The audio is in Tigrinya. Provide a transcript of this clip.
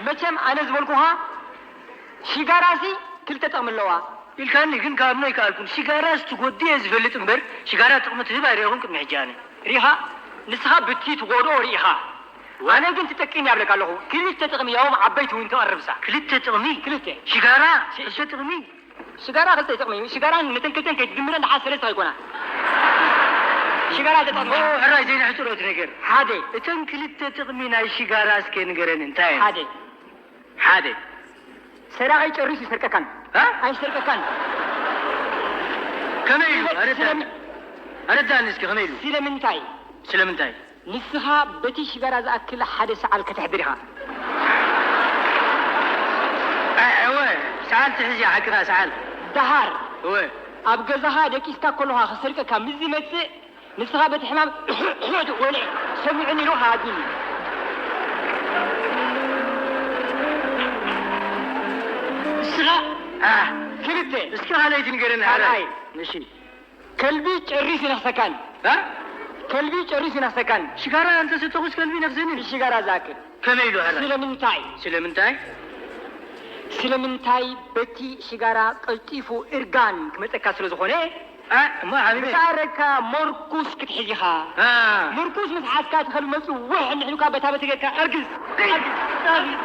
መቸም ኣነ ዝበልኩኻ ሽጋራሲ ክልተ ጥቕሚ ኣለዋ። ኢልካኒ፣ ግን ክኣምኖ ኣይከኣልኩን። ሽጋራስ ትጎዲ እየ ዝፈልጥ እምበር፣ ሽጋራ ጥቕሚ ትህብ ኣይረኹን ቅድሚ ሕጂ ኣነ። ሪኢኻ፣ ንስኻ ብቲ ትጎድኦ ሪኢኻ። ኣነ ግን ትጠቅም እያ እብለካ ኣለኹ። ክልተ ጥቕሚ፣ ያውም ዓበይቲ እውን ተቐርብሳ። ክልተ ጥቕሚ? ክልተ። ሽጋራ ሽ- ክልተ ጥቕሚ? ሽጋራ ክልተ ጥቕሚ እዩ። ሽጋራ ነተን ክልተን ከይትድምረን ደሓር ሰለስተ ከይኮና። ሽጋራ ተጠቕሚ። ኦ፣ ሕራይ ዘይንሕጽሮ እቲ ነገር። ሓደ። እተን ክልተ ጥቕሚ ናይ ሽጋራ እስከ ንገረኒ፣ እንታይ እየን? ሓደ። ሓደ። ሰራቒ ጨሪሱ ይሰርቀካን። እ? ኣይሰርቀካን። ከመይ ኢሉ? ኣረዳኒ። ስለሚ- ኣረዳኒ እስኪ፣ ከመይ ኢሉ? ስለምንታይ? ስለምንታይ? ንስኻ በቲ ሽጋራ ዝኣክል ሓደ ሰዓል ከተሕድር ኢኻ። እ፣ እወ፣ ሰዓል ትሕዝ እያ፣ ሓቅኻ፣ ሰዓል። ደሃር። እወ። ኣብ ገዛኻ ደቂስካ ከለኻ ክሰርቀካ ምስ ዝመጽእ፣ ንስኻ በቲ ሕማም ወለ ሰሚዑኒ ኢሉ ሃዲኒ። እስኻ፣ ኣ፣ ክልተ። እስኪ ካልኣይቲ ንገረኒ፣ ካልኣይ። እሺ። ከልቢ ጨሪስ ይነኽሰካን። እ? ከልቢ ጨሪስ ይነኽሰካን። ሽጋራ እንተ ሰተኹስ ከልቢ ነኽሰኒ? ሽጋራ ዝኣክል። ከመይ ኢሉ ሕራይ? ስለምንታይ? ስለምንታይ? ስለምንታይ በቲ ሽጋራ ቀልጢፉ እርጋን ክመጸካ ስለ ዝኾነ፣ እ፣ እሞ ሓቢበይ። ዝኣረካ መርኩስ ክትሕዝ ኢኻ። እ። መርኩስ ምስ ሓዝካ እቲ ከልቢ መጺኡ ውሕ እንድሕልካ በታ በቲ ጌርካ ኣርግዝ። ኣርግዝ። ኣርግዝ።